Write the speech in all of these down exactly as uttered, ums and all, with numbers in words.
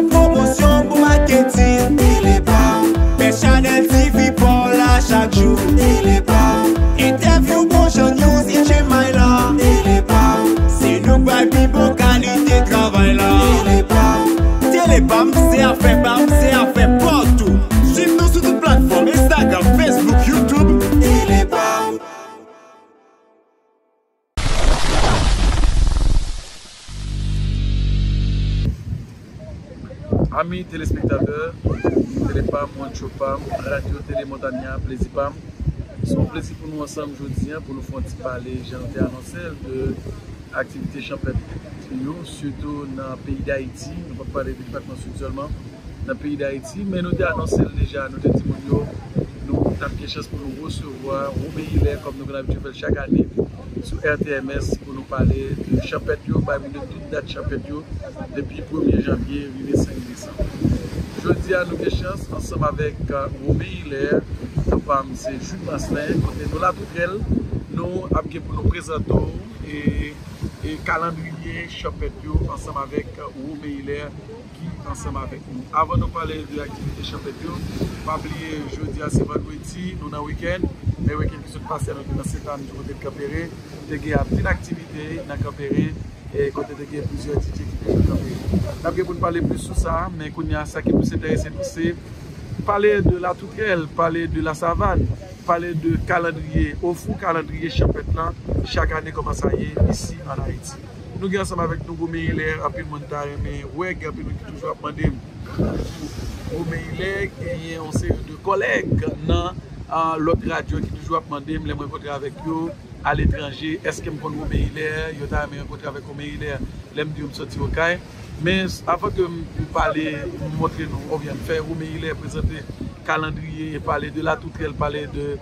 Pwomosyon pou maketin, Telepam. Fè Chanèl T V pa w la chak jou, Telepam. Entèvyou bon jan news, H M I la, Telepam. Se nou k bay pi bon kalite travay la, Telepam. Telepam, se afè pa m, se afè pa w tou. Swiv nou sou tout platfòm, Instagram, Facebook, YouTube, Telepam. Ami telespektatè, Telepam, One Show Pam, Radyo Tele Montanya, plezi pa m. Se yon plezi pou nou ansanm jodi a, pou nou fè yon ti pale, jan nou te anonse l, de aktivite chanpèt yo, sitou nan peyi Dayiti. Nou p ap pale de depatman Sid sèlman, nan peyi Dayiti, men nou te anonse l deja, nou te di moun yo, nou t ap gen chans pou nou resevwa Romain Hilaire, kòm nou konn abitye fè l chak ane, sou R T M S, pou nou pale de chanpèt yo, bay moun yo tout dat chanpèt yo, depi premye janvye rive senk desanm. Jodi a, nou gen chans, ansanm avèk, euh, Romain Hilaire, non pa m se Jude Marcelin, kote nou Latoutrèl, nou ap gen pou nou prezante w, e, e kalandriye chanpèt yo ansanm avèk, euh, Romain Hilaire ki ansanm avèk nou. Avan nou pale de aktivite chanpèt yo, pa bliye jodi a se vandredi, nou nan wikenn, men wikenn ki sot pase a nou te nan Sentani, kote Kanpere, te gen anpil aktivite nan Kanpere, e kote te gen plizyè D J ki te jwe Kanpere. N ap gen pou n pale plis sou sa, men kounye a, sa ki plis enterese nou, se pale de Latoutrèl, pale de Lasavann, pale de kalandriye, ofri w kalandriye chanpèt lan, chak ane kòman sa ye isi ann Ayiti. Nou gen ansanm avèk nou Romain Hilaire, anpil moun ta renmen wè, gen anpil moun ki toujou ap mande m pou Romain Hilaire, genyen yon seri de kòlèg nan, ah, lòt radyo ki toujou ap mande m, lè m rankontre avèk yo, aletranje, èske m konn Romain Hilaire, yo ta renmen rankontre avèk Romain Hilaire, lè m di yo m soti Okay. Men s-, avan ke m, m pale, m montre nou, oubyen m fè Romain Hilaire prezante kalandriye, pale de Latoutrèl, pale de,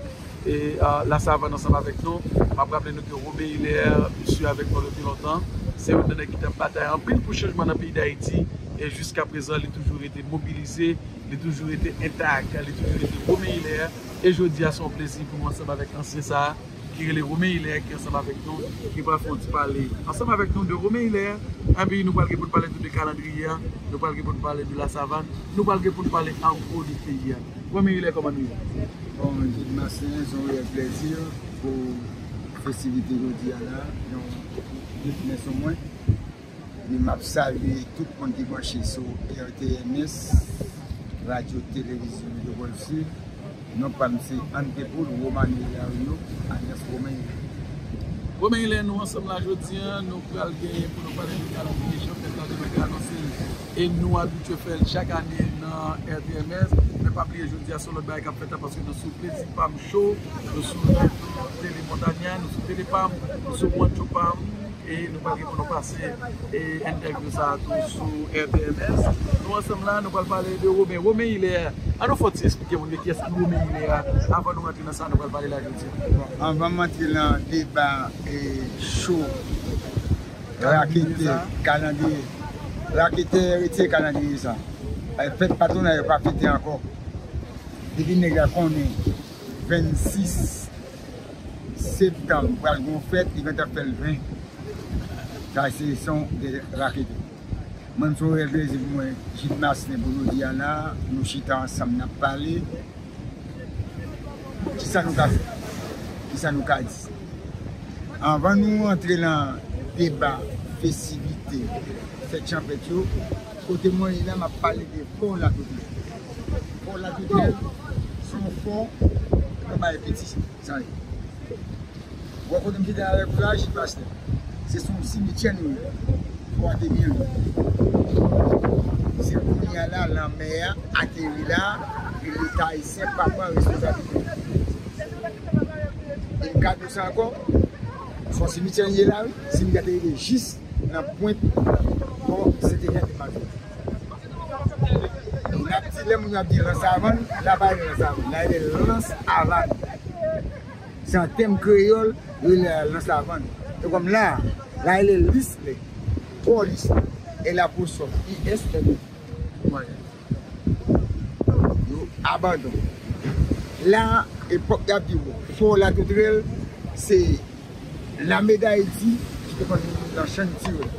e, a, Lasavann ansanm avèk nou. M ap raple nou ke Romain Hilaire, misye avèk nou depi lontan. Se youn nan nèg ki t ap batay anpil pou chanjman nan peyi Dayiti. E jiskaprezan, li toujou rete mobilize, li toujou rete entak, li toujou rete Romain Hilaire. E jodi a, se yon plezi pou mwen ansanm avèk ansyen sa a, ki rele Romain Hilaire, ki ansanm avèk nou, ki pral fè yon ti pale ansanm avèk nou de Romain Hilaire. Epi nou pral gen pou n pale tou de kalandriye a, nou pral gen pou n pale de Lasavann, nou pral gen pou n pale an gwo de peyi a. Romain Hilaire, kòman nou ye? Bon, Jude Marcelin, se yon reyèl plèzi pou festivite jodi a la, yon grenn sou mwen. Epi m ap salye tout moun ki branche sou R T M S, Radyo Televizyon Metwopòl Sid. Non pa m se Andepoul Romano Hilario, alyas Romain Hilaire. Romain Hilaire, nou ansanm la jodi a, nou pral genyen pou nou pale de kalandriye chanpèt la, nou te anonse l. E nou abitye fè l chak ane nan R T M S. Men pa bliye jodi a se yon lòt bagay k ap fèt la, paske nou sou Plezi Pam Show, nou sou Radyo Tele Montanya, nou sou Tele Pam, nou sou One Show Pam. E nou pral gen pou nou pase, e, entèvyou sa a tou sou R T M S. Nou ansanm la, nou pral pale de Romain. Romain Hilaire, an nou fò ti eksplike moun yo kiyès ki Romain Hilaire a, avan nou rantre nan sa nou pral pale la jodi a. Bon, anvan m antre nan deba, e, cho raketè, kalandriye. Raketè, retire kalandriye sa. E, fèt patwonaj yo pa fete ankò. Depi nèg la konnen vennsis septanm pral gen yon fèt, li gentan fè l ven. Sa se son de raketè. Mwen, m se yon rèl plezi pou mwen, Jude Marcelin, pou jodi a la, nou chita ansanm, n ap pale. Kisa nou ka fè? Kisa nou ka di? Anvan nou antre nan deba festivite fèt chanpèt yo, kote mwen ye la, m ap pale de Fò Latoutrèl. Fò Latoutrèl, se yon fò, yon bagay piti, sa ye. Ou wè kote m chita avèk ou la, Jude Marcelin? Se sou yon simityè nou ye. Fò a te byen lwen. Se kounye a la, lanmè a ateri la, e Leta ayisyen pa pran responsablite. E m ka di w sa ankò, se yon simityè n ye la, wi. Simityè a te rive jis nan pwent pò Sentefè de Mazo. E n ap di, lè moun yo ap di Lansavann, la pa rele Lansavann, la rele Lans Avann. Se an tèm kreyòl, yo rele Lansavann. E kòm la, la rele Lislè, Pò Lislè, L apostwòf I S L E. Yo abandon. La, epòk y ap di w, Fò Latoutrèl, se Lame Dayiti ki te konn nan Chann Tirèl.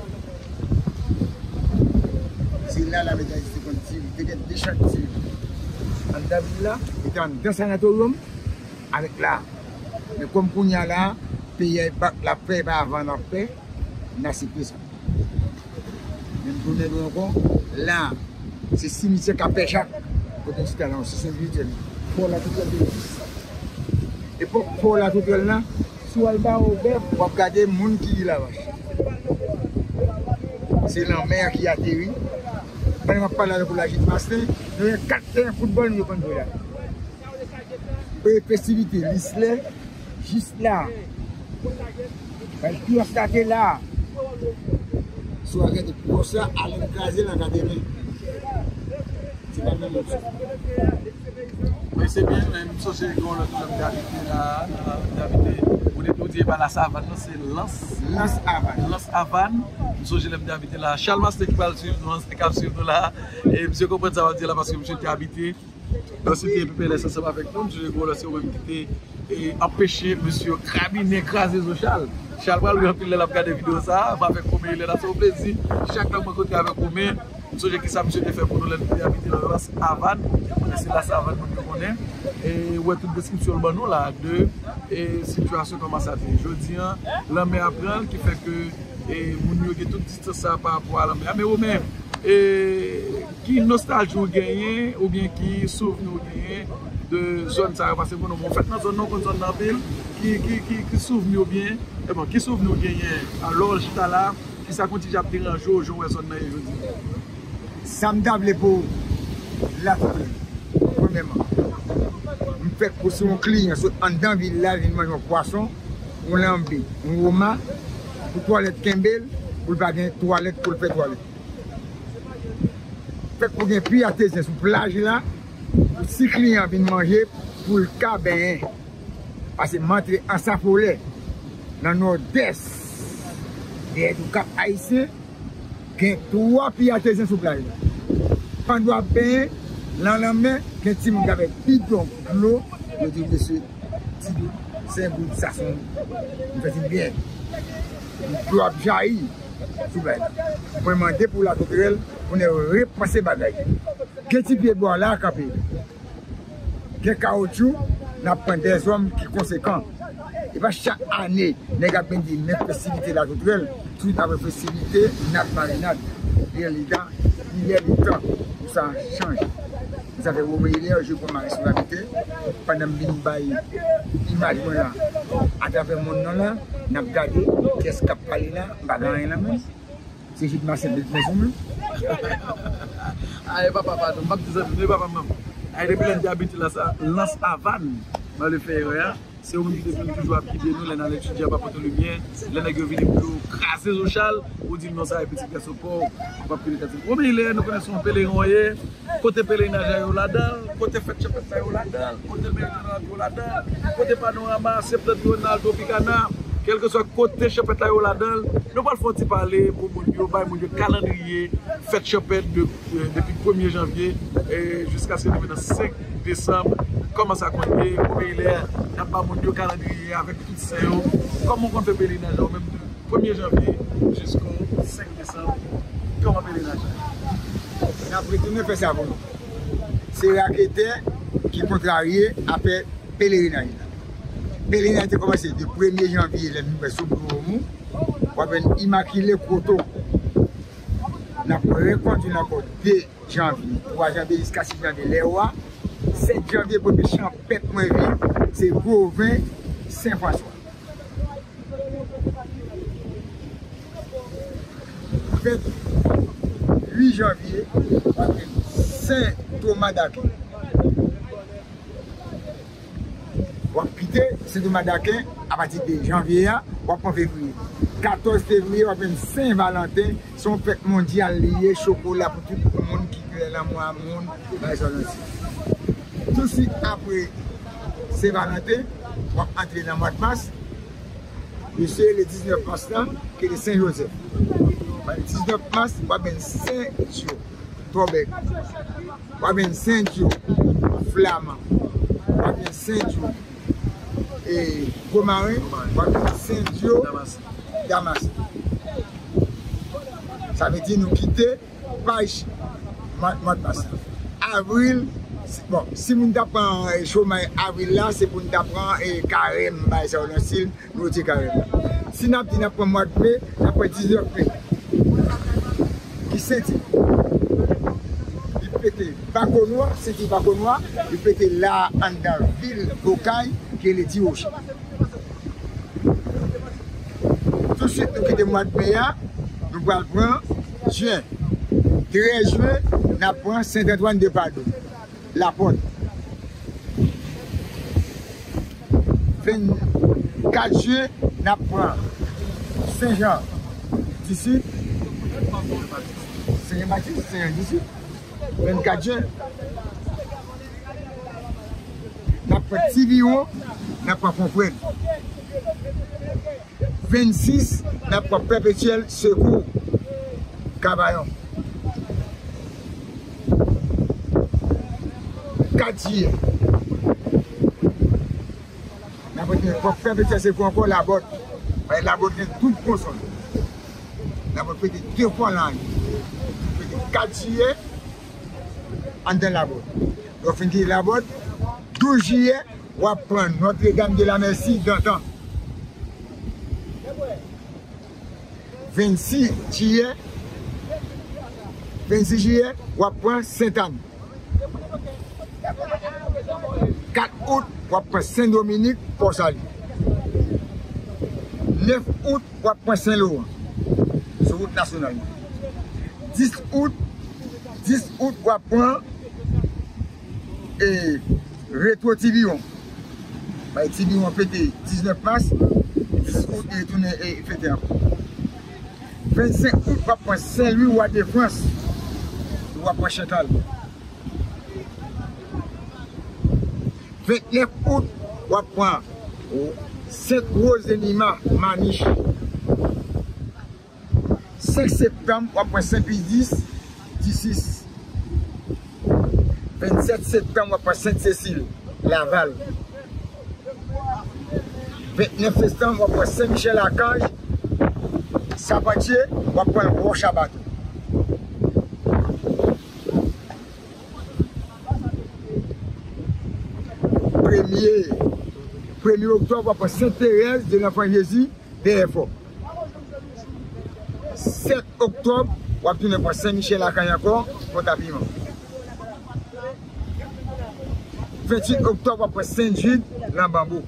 Se la lame Dayiti te konn tire, te gen de chan tire anndan vil la, li te anndan sanatoryòm avèk la. Men kòm kounye a la, peyi a l ap fè, e pa avan l ap fè, n aksepte sa. Men m tounen di w ankò, la, se simityè Kapèjak, kote m chita la, se simityè Fò Latoutèl te ye. Epòk Fò Latoutèl la, si w al Bawo Bèf, w ap gade moun ki ri Lavach. Se lanmè a ki ateri. Pandan m ap pale avèk ou la, Jid Masten, nou gen kat teren foutbòl nou konn jwe la. E festivite, Lislè, jis la. Bay pwòs la te la. Si w al gade pwòs la, ale l kraze l an katrevin. Se pa menm moun sa. Men se byen, men m sonje gen yon lòt lè m te abite la, nan, m te abite, ou te, ou di e pa Lasavann, non, se Lans. Lans Avàn. Lans Avàn, m sonje lè m te abite la. Chal Maste ki pral swiv nou, Maste k ap swiv nou la. E misye konprann sa m ap di la, paske misye te abite nan site Pepelès ansanm avèk nou. M sonje gen yon lòt se ou menm ki te e anpeche mesye Krabinè kraze zo Chal. Chal pral ri anpil lè l ap gade videyo sa a, m avèk Romain Hilaire la, se yon plezi. Chak lè mwen rankontre avèk Romain, m sonje kisa misye te fè pou nou lè nou te abite nan Las Havane. Konnen se Las Havane moun yo konnen. E ou wè tout deskripsyon l ban nou la de e sitiyasyon kòman sa te ye. Jodi a, lanmè a pran l, ki fè ke e moun yo gen tout distans sa pa rapò a lanmè a. Men Romain, e ki nostalji w genyen oubyen ki souvni w genyen de zòn sa yo? Paske konnen w fèt nan zòn nan, w konn zòn nan anpil. Ki, ki, ki, ki souvni w byen, e bon, ki souvni w genyen a lè w chita la? Kisa konn ti jan ap deranje w, jan w wè zòn nan ye jodi a? Sa m ta vle pou Latoutèl, premyèman, m fèk pou si yon kliyan sot anndan vil la, vin manje yon pwason, yon lanbi, yon woma, pou twalèt kenbe l, pou l pa gen twalèt, pou l fè twalèt. Fèk pou gen pye atezyen sou plaj la, pou si kliyan vin manje, pou l ka benyen. Paske m antre Ansafolè, nan Nòdès, dèyè tou Kap Ayisyen, gen twa pye atezyen sou plaj la. Pandan w ap benyen, nan lanmè, gen timoun k avèk bidon dlo, yo di, mesye, ti dlo, se yon gout sa, se yon, m fè ti byen. Dlo ap jayi sou plaj la. Mwen mande pou Latoutèl, pou nèg repanse bagay. Gen ti pye bwa la kanpe. Gen kawotchou, n ap pran dèzòm ki konsekan. E pa chak ane, nèg ap vin di, men festivite Latoutèl, tout apre festivite, n ap marinad. Li lè li tan, li lè li tan pou sa chanje. Sa fè Romain Hilaire, je pran ma responsabilité, pandan m vin bay imaj mwen la, atravè mond nan la, n ap gade kiyès k ap pale la, m pa gen anyen nan men m. Se jis mache met men sou mwen. Aye papa, padon, m p ap di zanmi nou, e papa m. Aye depi lè m te abite la sa, Lans Avàn, m ale fè erè a. Se yo menm ki te vin toujou ap gide nou lè n al etidye anba poto limyè, lè nèg yo vini pou yo kraze zo Chal, ou di non sa e pitit gason pa w, ou p ap kite kati. Romain Hilaire, nou konnen se yon pelerin w ye. Kote pelerinaj la yo ladan l, kote fèt chanpèt la yo ladan l, kote Mediterrand yo ladan l, kote Panorama, Septentrional, Tropicana, kèlkeswa kote chanpèt la yo ladan l, nou pral fè yon ti pale pou moun yo, bay moun yo kalandriye fèt chanpèt de, de, depi premye janvye e jiskaske rive nan senk desanm. Kòman sa konn ye, Romain Hilaire, n ap ba moun yo kalandriye avèk tout sen yo, kòman w konn fè pelerinaj la ou menm tou? Premye janvye jisko senk desanm, kòman pelerinaj la? N ap retounen fè sa pou nou. Se raketè ki kontrarye afè pelerinaj la. Pelerinaj te kòmanse de premye janvye, lè nou wè sou Gwo Omou, w ap jwenn Imakile Kwoto. N ap rekondui l ankò de janvye, twa janvye jiska sis janvye, lè w a. Sèt janvye, premye chanpèt mwen vin, se Gwoven Sen Franswa. Venntuit janvye, w ap jwenn Sen Toma Daken. W ap kite Sen Toma Daken apati de janvye a, w ap pran fevriye. Katòz fevriye, w ap jwenn Sen Valanten, se yon fèt mondyal li ye, chokola pou tout moun ki kwè lanmou a moun, bagay sa yo. Tousuit apre Sen Valanten, w ap antre nan mwa mas. Mesye, le diznèf mas la, ki le Sen Jozèf. Le diznèf mas, w ap jwenn Sen Dyo, Tòbèk. W ap jwenn Sen Dyo, Flaman. W ap jwenn Sen Dyo, e, Gwo Maren. W ap jwenn Sen Dyo, Damas. Sa vle di nou kite paj mwa, mwa de mas la. Avril, si, bon, si moun ta pran, e, chomay avril la, se pou n ta pran, e, karèm, bagay sa yo nan stil, nou retire karèm. Si n ap di n ap pran mwa de me, n ap pran diznèf me. Ki senti. Li pete Bakonwa, senti Bakonwa, li pete la anndan vil Okay, ki rele Ti Woche. Tousuit nou kite mwa de me a, nou pral pran jen. Trèz jen, n ap pran Sent Antwàn de Padon, Lapòt. Vennkat jen, n ap pran Sen Jan Disit, Sen Jan Batis, Sen Jan Disit. Vennkat jen, n ap pran Ti Viwon, n ap pran Fonfrèn. Vennsis, n ap pran Pèpetyèl Sekou, Kavayon. Kat jiyè, n ap pran Pèpetyèl Sekou ankò, Labòt. Paske Labòt gen tout konsòn. Labòt pete de fwa nan ane. Pete kat jiyè, anndan Labòt. Lè w fin kite Labòt, douz jiyè, w ap pran Notre Dame de la Merci, Dantan. Vennsis jiyè, vennsis jiyè, w ap pran Sentàn. Kat out, w ap pran Sen Dominik, Pòsali. Nèf out, w ap pran Sen Loran, sou wout nasyonal la. Dis out, dis out, w ap pran, e, retwo Ti Viwon. Bay Ti Viwon fete diznèf mas, dis out, li retounen, e, fete ankò. Vennsenk out, w ap pran Sen Lwi, Wa de Frans, w ap pran Chantal. Vennèf out, w ap pran Sent Woz de Lima, Manich. Senk septanm, w ap pran Sen Pi dis, Disis. Vennsèt septanm, w ap pran Sent Sesil, Laval. Vennèf septanm, w ap pran Sen Michèl Akanj, Sapantye, w ap pran Wòch a Bato. Premye, premye oktòb, w ap pran Sent Terèz de Lanfan Jezi, Dèyèfò. Sèt oktòb, w ap tounen pran Sen Michèl Akanj ankò, Pòtapiman. Venntuit oktòb, w ap pran Sen Jid, Lanbanbo.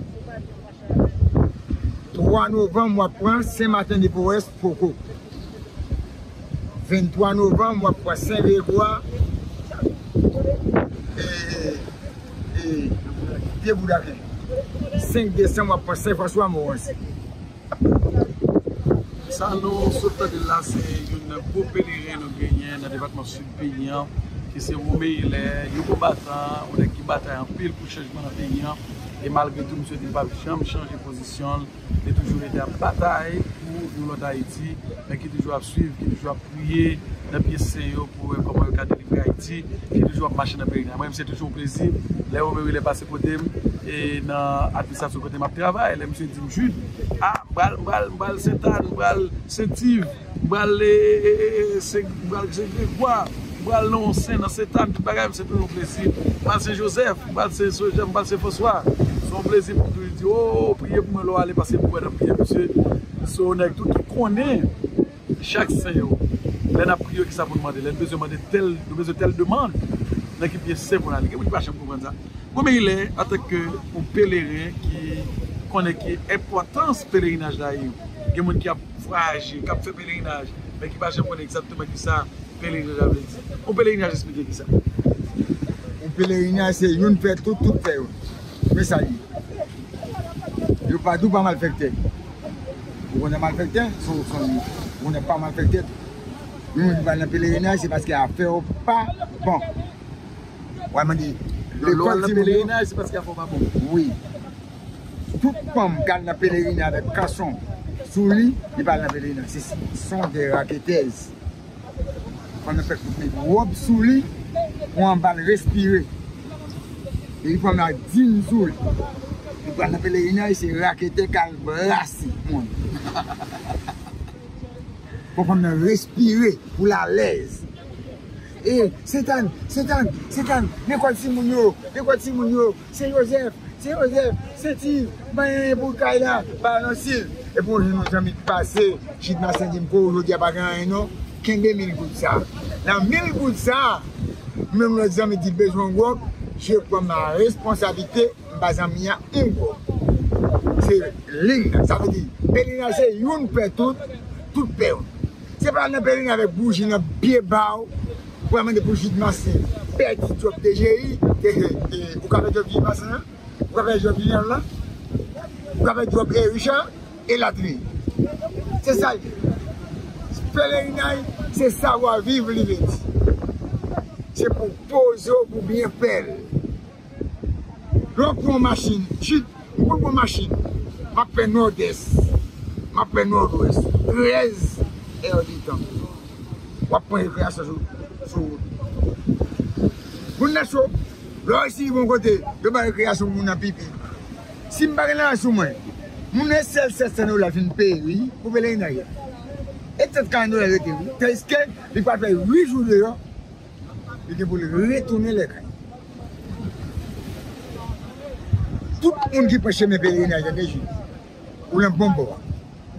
Twa novanm, w ap pran Sen Maten de Powès, Poko. Venntwa novanm, w ap pran Sen Gregwa, e, e, de Boudaken. Senk desanm, w ap pran Sen Franswa, Moransi. Sa nou sot tande l la, se youn nan gwo peleren nou genyen nan depatman Sid peyi an, ki se Romain Hilaire, yon konbatan, yon nèg ki batay anpil pou chanjman nan peyi an. E malgre tou, misye di l p ap janm chanje pozisyon l, li toujou rete ap batay pou yon lòt Ayiti, men ki toujou ap swiv, ki toujou ap priye nan pye sen yo pou wè kòman yo ka delivre Ayiti, ki toujou ap mache nan peyi a. Mwen menm, se toujou yon plezi lè Romain Hilaire pase kote m, e nan administrasyon kote m ap travay, lè misye di m, Jude, a, m pral, m pral, m pral Sentàn, m pral Sentiv, m pral, e, e, e, e, Sen, m pral Sen Gregwa, m pral nan yon sen, nan Sentàn, tout bagay, se toujou yon plezi. M pral Sen Jozèf, m pral Sen Jozèf, m pral Sen Franswa. Se yon plezi pou m toujou di, o, priye pou mwen lè w ale, paske m kwè nan priyè misye. Se yon nèg tou ki konnen chak sen yo. Lè n ap priye, kisa pou n mande? Lè n bezwen mande tèl, nou bezwen tèl demann, nan ki pye sen pou n ale? Gen moun ki pa janm konprann sa. Romain Hilaire, antanke yon peleren ki konnen ki enpòtans pelerinaj la ye, gen moun ki ap vwayaje, k ap fè pelerinaj, men ki pa janm konnen egzakteman kisa pelerinaj la vle di. Yon pelerinaj, esplike kisa. Yon pelerinaj, se youn fè tout, tout fè youn. Men sa l ye. Yo pa di w pa malfektè. Ou konnen malfektè, se w, se w, ou konnen pa malfektè. Yon moun ki pral nan pelerinaj, se paske afè yo pa bon. W a mande, lekòl timoun yo. Lè w al nan pelerinaj, se paske afè w pa bon. Wi. Tout fanm k al nan pelerinaj avèk kanson sou li, li pa al nan pelerinaj. Se sont des raketèz. Fanm nan fèk met wòb sou li pou anba l respire. Epi fanm nan ak din sou li. Li pral nan pelerinaj, se raketè k al brase moun. Fò fanm nan respire pou l alèz. E Sentàn, Sentàn, Sentàn, men kò timoun yo, men kò timoun yo, Sen Jozèf, Sen Jozèf, Sent Iv, pa gen anyen pou kay la, pa nan sil. Epi yon zanmi k pase, Jid Masten di m, ko jodi a pa gen anyen non, kenbe mil goud sa. Nan mil goud sa, menm lòt zanmi di l bezwen gwòg, je pran ma responsabilité, m ba zanmi an yon gwòg. Se liy nan. Sa vle di, pelerinaj se youn pè tout, tout pè youn. Se pa nan pelerinaj avèk bouji nan pye ba w, pou al mande pou Jid Masten pèdi djòb D G I, e, e, e, ou ka fè djòb Jid Masten an, ou ka fè djòb Lilian lan, ou ka fè djòb Ericha, elatriye. Se sa l ye. Pelerinaj, se savwa viv li vle di. Se pou poze w, pou byen fè l. Lè w pran yon machin, chit, m konn pran machin, m ap fè nòdès, m ap fè nòdwès, trèz èdtan. W ap pran rekreasyon sou, sou wout. Moun nan cho, lè w esi rive yon kote, yo bay rekreasyon pou moun nan pipi. Si m pa gen lajan sou mwen, moun nan sèl sèt san dola fin peye, wi, pou pelerinaj la. E sèt san dola rete, wi. Tèske li pral fè uit jou deyò, li gen pou l retounen lè kay. Tout moun ki pran chemen pelerinaj la deja, ou nan bon bò a.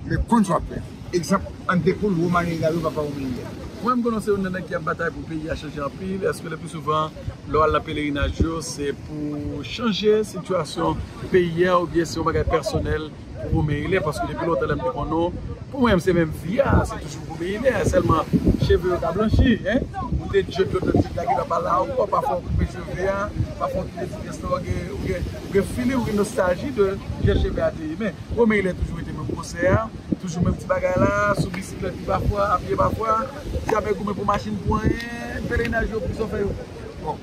Men konn sa w ap fè. Egzanp, ann dekoul Romanelli la, wi, papa Romanelli. Mwen, m konnen w se youn nan nèg ki ap batay pou peyi a chanje anpil. Èske le pli souvan, lè w al nan pelerinaj yo, se pou chanje sitiyasyon peyi a, oubyen se yon bagay pèsonèl pou Romain Hilaire, paske depi lontan lè m te konnen w, pou mwen menm se menm vi a, se toujou Romain Hilaire, sèlman cheve yo ka blanchi, en. Ou te djòl lòt ti nèg la ki pa la ankò, pafwa ou koupe cheve a, pafwa ou kite ti pyès la, ou gen, ou gen, ou gen feeling, ou gen nostalji de jan cheve a te ye. Men, Romain Hilaire toujou rete menm gwosè a, toujou menm ti bagay la, sou bisiklèt li pafwa, a pye pafwa, ti afè goumen pou machin pou anyen, pelerinaj yo pou sa w fè yo. Bon.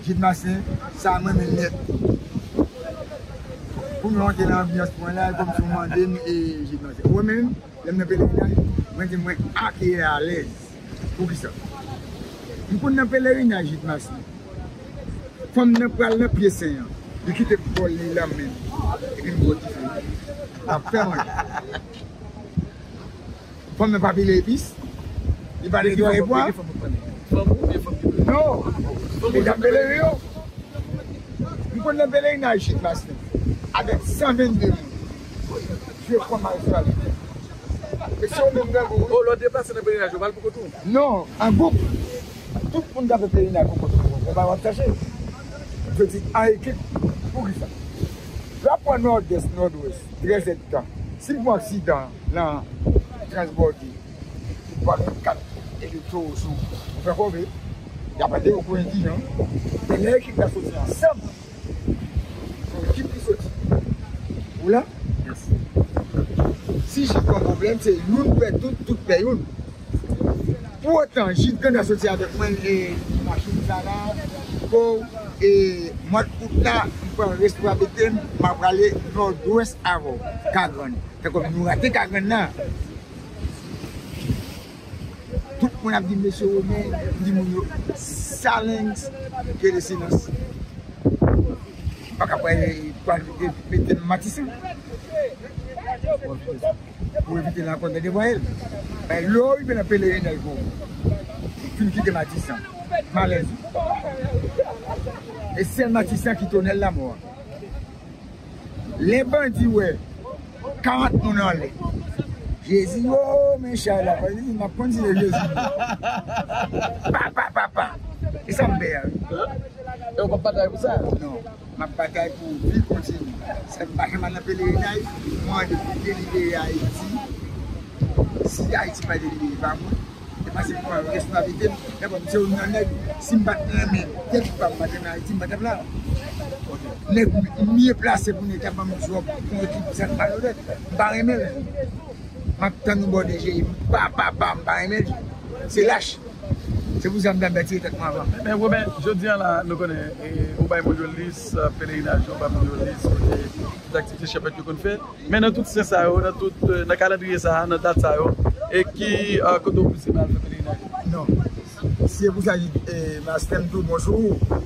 Jid Masten, sa mwen renmen nèt. Pou nou rantre nan anbyans mwen la, e kòmsi w mande m, e Jid Masten. Mwen menm, lè m nan pelerinaj, mwen di mwen akeyi alèz. Poukisa? M konn nan pelerinaj Jid Masten. Fanm nan pral nan pye sen an. Li kite bòl li lan men m. Epi m bwè dife. L ap fè manje. Fanm nan pa pile epis. Li pa netwaye bwa. Fanm ou byen fanm ki byen? Non. Medam pelerin yo. M konn nan pelerinaj Jid Masten avèk san vennde moun. Je pran ma responsabilité. E se ou menm grangou, wi. O, lè w deplase nan pelerinaj, ou pa al pou kont ou? Non, an gwoup. Tout moun ka fè pelerinaj pou kont ou. Ou pa w ap chache. M vle di an ekip. Poukisa? Lè w ap pran nòdès, nòdwès, trèz èdtan. Si m pran aksidan nan Transbòde, ou pa gen kat elektwo sou ou fè kòve, y ap ede w pou endijan. Men lè ekip la soti ansanm, se yon ekip ki soti. Ou la? Si Jid gen yon pwoblèm, se youn pè tout, tout pè youn. Pou otan, Jid gentan soti avèk mwen, e machin sa la, pou, e mwa d out la, m pran responsabilite m, m ap prale nòdwès avè w, Kagrann. Fè kòm nou rate Kagrann nan. Tout moun ap di mesye Romain, m di moun yo, silence, que le silence. M pa ka pral, pral mete m Matisan. Pou evite lankòt nan devwayel. Men lè w rive nan pelerinaj pou ou fin kite Matisan, malèz ou. E sèl Matisan ki tonèl lamò a. Lè bandi wè karant moun anlè, Jezi, o, men chay la, m ap konn si se Jezi. Pa, pa, pa, pa. E sa m pè a, wi. E w p ap batay pou sa? Non. M ap batay pou vi kontinye. Sa m pa janm al nan pelerinaj, mwen mande pou delibere Ayiti. Si Ayiti pa delibere pa mwen, e paske m pran responsablite m. Dabò, m se youn nan nèg, si m pa t renmen tèt pa m, m pa t renmen Ayiti, m pa t ap la. Nèg m-, mye plase pou nèg k ap ban m djòb, pou ekip sa k malonèt, m pa renmen l. M ap tann ou bò de je, m pa, pa, pa, m pa renmen l. Se lach. Se pou sa m t ap retire tèt mwen avan. Men, Romain, jodi a la, nou konnen, e, ou bay moun yo lis, e, pelerinaj yo, ou bay moun yo lis, kote tout aktivite chanpèt yo konn fè. Men nan tout sen sa yo, nan tout, e, nan kalandriye sa a, nan dat sa yo, e ki, e, kote ou plis renmen al fè pelerinaj? Non. Si se pou sa, e, Mastè, m tou bon sou ou.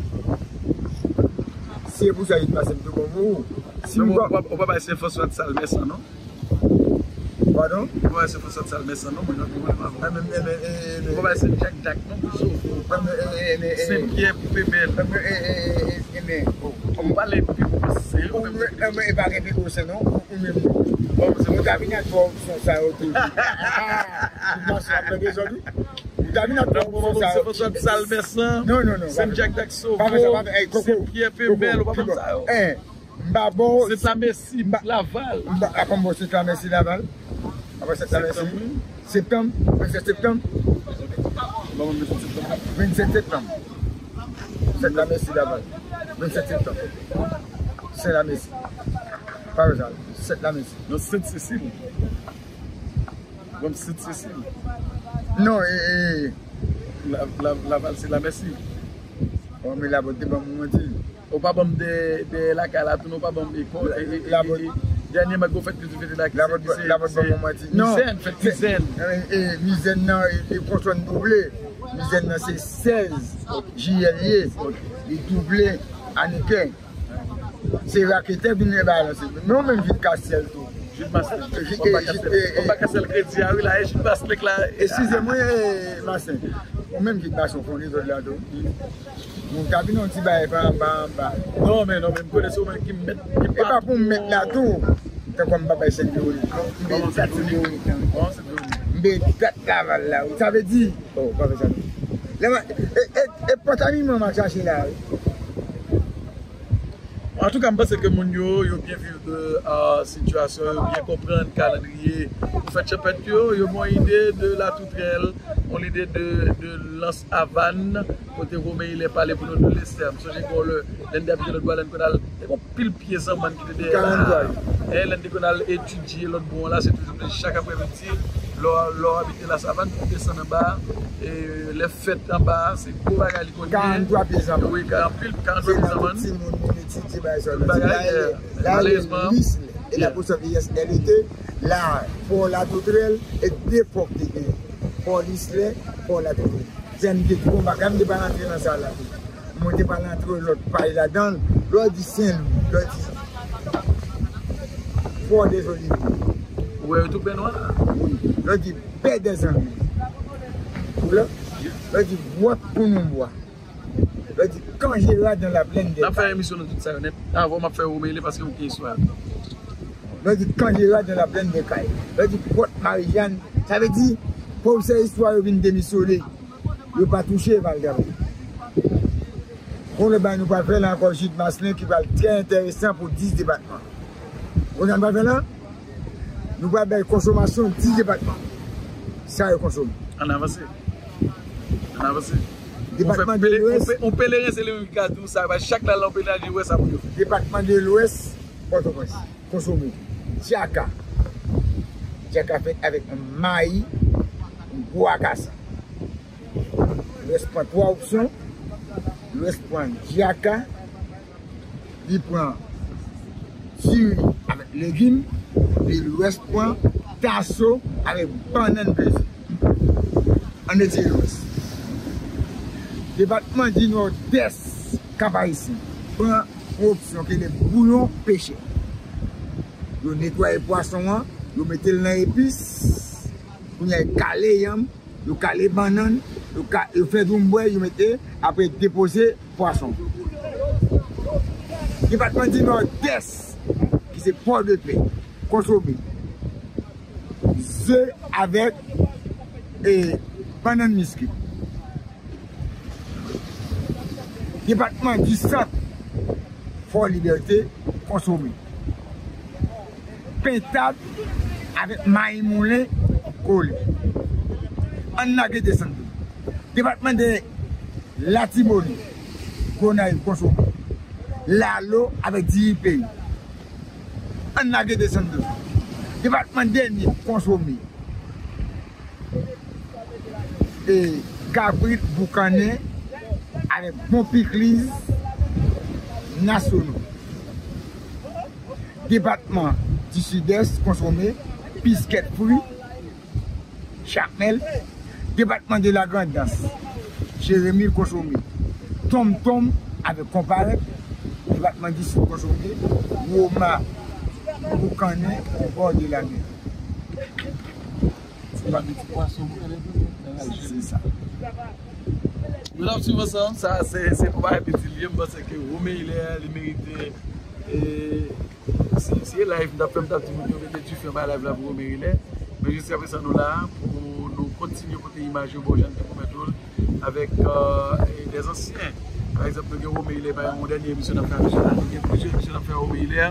Si se pou sa, Mastè, m tou bon pou ou. Si m w ap, w ap bay Sen Franswa ak Salmès lan, non? Padon? Ou wè se pou sòt sal mèsan non, mwen nan pi wè pa bon. Ou wè se Jack Jack non, pou sove. Sen Pyè pou Pebèl. Ou pale pi gwo pase yo menm. E pa gen pi gwo sen non, ou menm. Ou ta vin ak opsyon sa yo tou. Ou ta vin ak opsyon sa yo tou. Se pou sòt sal mèsan. Non, non, non. Sen Jack Jack sove. Sen Pyè Pebèl, ou pa konn sa yo. M pa ba w. Sent Lamèsi, Laval. M pa, a, kòman Sent Lamèsi, Laval? Apre Sent Lamèsi. Septanm, vennsèt septanm. Vennsenk septanm. Sent Lamèsi, Laval. Vennsenk septanm. Sent Lamèsi. Pa wè sa. Sent Lamèsi. Non, Sent Sesil. Bon, Sent Sesil. Non, e, e. La, la, Laval se Lamèsi. Bon, men Labòt te ban m manti. Ou pa ban m de, de lakay la, tou non, ou pa ban m ekòl. E, e, e, e, dènyèman, gwo fèt ki te fete la, ki se, ki se, Labòt ban m manti. Non. Mizèn, fèt Mizèn. E, e, Mizèn nan, e, e, konsòn double. Mizèn nan se sèz jiyè li ye. Li double ane kè. Se raketè vin lè balanse. Men ou menm vit ka syèl tou. Jid Maslin. Ou pa ka sèl kredi a wi la, e Jid Maslin la. Eskize mwen, e, Maslin. Ou menm ki pase yon fon dezòd la tou. Moun ka vin yon ti bagay pa anba anba. Non, men, non, men, m konnen se ou menm ki mèt, ki patwon. E pa pou m mèt la tou. Tankou m pa bay sèt Vewonik non. M bay dat sèt Vewonik la wi. M bay dat Laval la wi. Sa vle di, oh, pa fè sa non. Lè mwen, e, e, e pantalon mwen m ap chache la wi. Antouka, m panse ke moun yo, yo byen viv, euh, sitiyasyon, yo byen konprann kalandriye pou fèt chanpèt yo, yo gen yon ide de Latoutrèl, yon ide de, de Lans Avàn, kote Romain Hilaire pale pou nou de Lestè. M sonje gen yon lè, lè n te abite lòt bò a, lè n konn al, te gen yon pil pye zanmann ki te dèyè la. E lè n te konn al etidye lòt bò a la, se toujou chak aprèmidi, lè w, lè w abite Lasavàn, pou w desann anba, e lè fèt anba a, se gwo bagay li konn ye. Karantwa pye zanmann. Wi, ka-, anpil, karantwa pye zanmann. Se la pou timoun vin etidye bagay sa yo. Bagay, la, e, la, malerezman, Lis Lè, e la pou sòti S L E T, la, pò Latoutrèl, e de pò ki te genyen. Pò Lis Lè, pò Latoutrèl. Sèn te twò baka, m te pral antre nan sa la. Mwen te pral antre lòt pay ladan l. Lè w di Sen Lwi, lè w di Fò dèzoliv. Ou wè yo tou byen nwa? Wi. Lè w di Bè dèzanmi. Ou la? Lè w di Gwòt Kounonbwa. Lè w di Kanjera dans la plaine des Cayes. N ap fè emisyon nan tout sa yo nèt. Avan m ap fè Romain Hilaire paske ou gen istwa. Lè w di Kanjera dans la plaine des Cayes. Lè w di Gwòt Marijàn. Sa vle di, pwofesè istwa yo vin demisyone. Yo pa touche Val Gavin. Kounye a nou pral fè la ankò Jid Maslin ki pral trè enteresan pou dis depatman. Kounye a nou pral fè la, nou pral bay konsomasyon dis depatman. Sa yo konsome. Ann avanse. Ann avanse. Depatman de Lwès. On pe-, on pe-, on peleren se li menm ki ka di w sa, paske chak la, la, on peleren, li wè sa pou yo fè. Depatman de Lwès, Pòtoprens. Konsome djaka. Djaka fèt avèk mayi, bwakasa. Lwès pran twa opsyon. Lwès pran djaka, li pran diri avèk legim, epi Lwès pran taso avèk bannann peze. Ann retire Lwès. Depatman di Nòdès, Kap Ayisyen, pran yon opsyon ki rele bouyon pechè. Yo netwaye pwason an, yo mete l nan epis, kounye a yo kale yanm, yo kale bannann, yo ka, yo fè dwoumbwè, yo mete, apre depoze pwason. Depatman di Nòdès, ki se Pòdepè, konsome ze avèk, e, bannann miskit. Depatman di Sant, Fò Libète, konsome. Pentad avèk mayi moulen kole. Ann lage desann tou. Depatman de Latibonit, Gonayiv, konsome. Lalo avèk diri peyi. Ann lage desann tou. Depatman de Nip, konsome. E kabrit boukannen avèk bon pikliz nasyonal. Depatman di Sidès konsome piskèt fri, chakmèl. Depatman de Lagrandans, Jeremi konsome tonmtonm avèk konparèt. Depatman di Sid konsome woma, boukannen, bò de lamè. Pa mete pwason pou nan lè. Se sa. Nou t ap swiv ansanm, sa se se konpa epi di l ye, m panse ke Romain Hilaire li merite, e, si, si e live m t ap fè, m t ap di moun yo mete dife anba live la pou Romain Hilaire. Men jiskaprezan nou la pou nou kontinye pote imaj yo ba w jan n te pwomèt ou l avèk, euh, e, dèzansyen. Pa egzanp, nou gen Romain Hilaire, pa yon dènye emisyon n ap fè avèk li la. Nou gen plizyè emisyon n ap fè Romain Hilaire,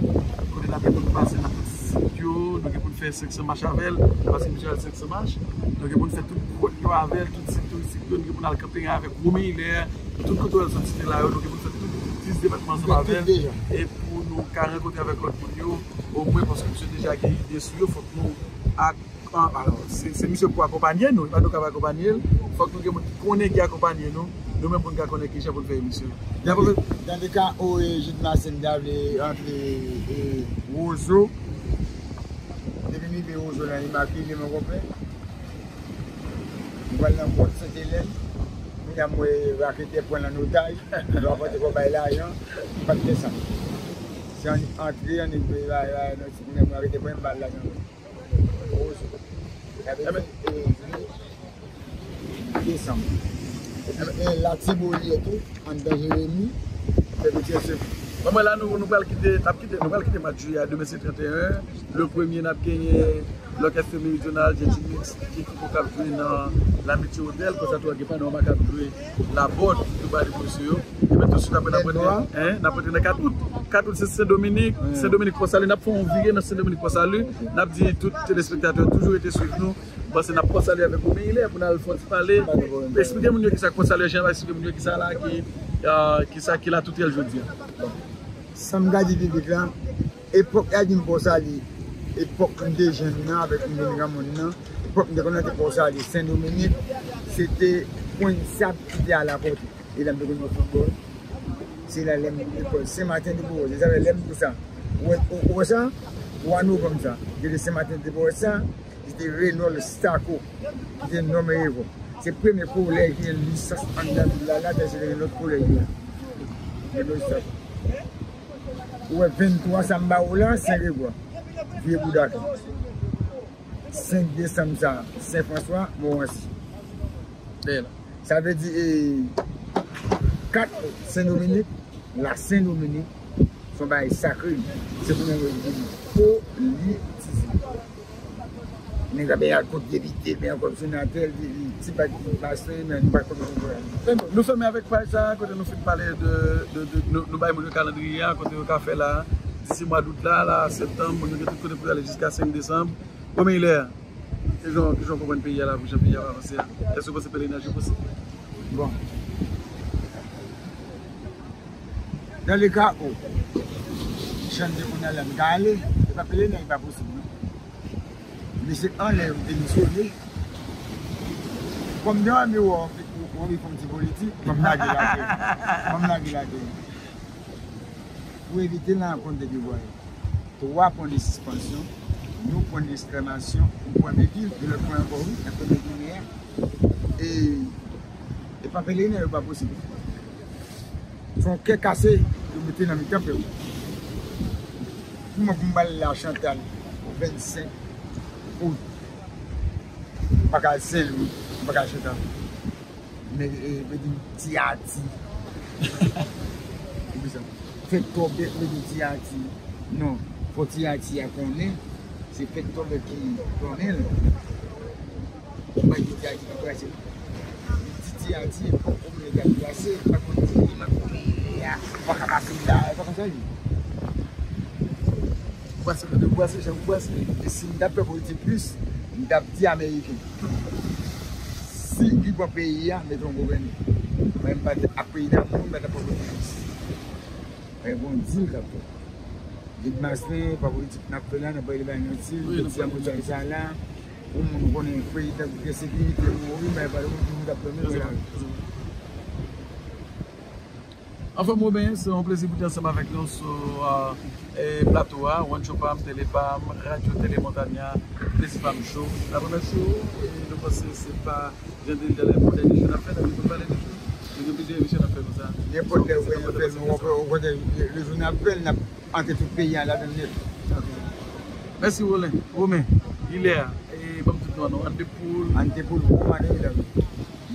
kote n ap gen pou n pase nan tout sit yo, nou gen pou n fè senk san mach avè l, paske misye al senk san mach. Nou gen pou n fè tout gwòt yo avè l, tout sit touristik yo, nou gen pou n al kanpe avèk Romain Hilaire, tout kote w al sòti de la yo, nou gen pou n fè tout dis depatman ansanm avè l. E pou nou ka rankontre avèk lòt moun yo, omwen paske misye deja gen ide sou yo, fòk nou ak An, alò, se, se misye pou akonpanye nou, e pa nou k ap akonpanye l. Fòk nou gen moun ki konnen ki akonpanye nou, nou menm pou n ka konnen kijan pou n fè emisyon. Nan, nan de ka, o, e, Jude Marcelin ta vle antre, e, Wozo. Depi m rive Wozo la, li makile, mon konpè. M pral nan pòt Sent Elèn. Kounye a, m wè raketè pran l an otaj. Yo ap pote kò bay lajan. M pa t fè sa. Se an, antre, an, nan ti kounye a, raketè pran m ba l lajan. Sa vle di, e, desanm. Epi, e, Latiboli tou, anndan Jeremi, fè piti se. Bon, mwen la, nou, nou pral kite, n ap kite, nou pral kite mwa jiyè a, demen se trannteyen. Le premye, n ap genyen lòkès Meridyonal, Jazz Mix, ki, ki pou k ap jwe nan L'Amitié Hotel, konsa tou, gen Panorama k ap jwe Labòd, nou pral depoze yo. Epi, tousuit apre, n ap rantre, en, n ap rantre nan kat out. Kat out, se Sen Dominik. Sen Dominik, Pò Sali, n ap fè yon vire nan Sen Dominik, Pò Sali. N ap di tout telespektatè yo toujou rete swiv nou. Bon, se n ap Pò Sali avèk ou, men ilè pou n al fè yon ti pale. Eksplike moun yo kisa Pò Sali, jan n ap eksplike moun yo kisa la, ki, euh, kisa ki la toutrèl jodi a. Sa m ka di piblik la, epòk y a di m Pò Sali, epòk m te jenn nan, avèk m vin granmoun nan, epòk m te konn antre Pò Sali, Sen Dominik, se te pwen sab ki te alapòte. E la m te konn jwe foutbòl. Se la lè m lekòl Sen Maten de Bowòs. Se sa fè lè m di w sa. Ou wè, ou, ou wè sa? Twa novanm sa. Yo te Sen Maten de Bowòs sa. Se te Renold Staco ki te nonmen evo. Se premye kolèj ki gen lisans anndan vil la, la, tèlke gen lòt kolèj la. Renold Staco. Ou wè venntwa sa m ba ou la, Sen Gregwa. Vye Boudake. Senk desanm sa, Sen Franswa, Moransi. Dèyè la. Sa vle di, e, kat Sen Dominik, la Sen Dominik, se yon bagay sakre. Se pou nèg yo vin politize. Nèg la ben al kont depite, ben al kont senatè, di, di, ti pa, ti pa, men nou pa konn konprann. Nou fèmen avèk paj sa, kote nou fin pale de, de, de, nou, nou bay moun yo kalandriye a, kote yo ka fè la, disi mwa dout la, la, septanm, moun yo gen tout kote pou y ale jiska senk desanm. Kòman ilè a? Kijan, kijan w konprann peyi a la, pou jan peyi a ap avanse a? Èske w panse pelenaj yo posib? Bon. Dans le cas où, jan n te konn ale, m ka ale, e pa pelenaj pa posib, non. Mesye anlè yo demisyone. Kòm m te anvi wè w, w, w, w fè yon ti politik, ban m lage lakay. Ban m lage lakay. Pou evite la, konn de devwa yo. Twa pwen de sispansyon, yon pwen de eksklamasyon, yon pwen de vil, de lòt pwen ankò, wi, nan premye ginen an. E, e pa pelerin nan yo pa posib. Se yon kè kase yo mete nan mitan pèp. Kouman pou m pral la Chantal, vennsenk out, m pa ka al Sen Lwi, m pa ka al Chantal. Men, e, mete yon ti ati. Ou di sa. Fèt twò bèt, mete yon ti ati. Non, fò ti ati a konnen. Se fèt twò bèt ki konnen l. Ou pa di ti ati ki prese. Ti ti ati, fò konnen l ap prese. Pa konn ti li, pa konnen li a. Pa ka pase la, pa konn sa li. Ou pase, ou pase, jan ou pase. E si m t ap fè politik plis, m t ap di Ameriken. Si li pran peyi a, mete yon gouvènè. Mwen m pa t ap peyi nan moun, m pa t ap pran politik plis. Mwen bon dil k ap fè. Vide masten, pa politik n ap fè la, n ap pale bay nan dil, wi, n ap pale sa la. Pou moun konnen peyi tankou ke sekirite, mwen wi, mwen pa t ap pran moun la. Anfòm, Romain, se yon plezi pou te ansanm avèk nou sou, euh, eh, plato a, One Show Pam, Tele Pam, Radyo Tele Montanya, Plezi Pam Show. N ap remèsye w, e nou panse se pa jan de l talè pou dènye jou n ap fè, n ap vin pou pale de jou. Nou gen plizyè emisyon n ap fè konsa. Nenpòt lè ou fè yon fèm, ou konn, ou konn, le jou n ap fè l, n ap antre tout peyi a ladan l nèt. Ok. Mèsi, Rolen. Romain, Hilaire, e ban m tout Romano, Antepoul. Antepoul Romano Hilary.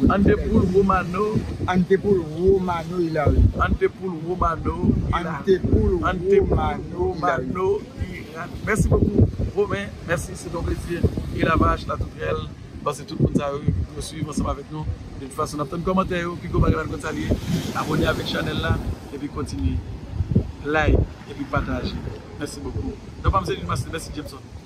Antepoul Romano. Antepoul Romano Hilary. Antepoul Romano Hilary. Antepoul Romano Hilary. Mèsi bokou, Romain. Mèsi, se ton plezi. E la vach, la toutrèl. Paske tout moun sa yo, yo swiv ansanm avèk nou. De tout fason, n ap tann kòmantè yo. Pigo bagay la konn sa li ye. Abòne avèk chanèl la. Epi kontinye like. Epi pataje. Mèsi bokou. Non pa m se Lil Master. Mèsi Jameson.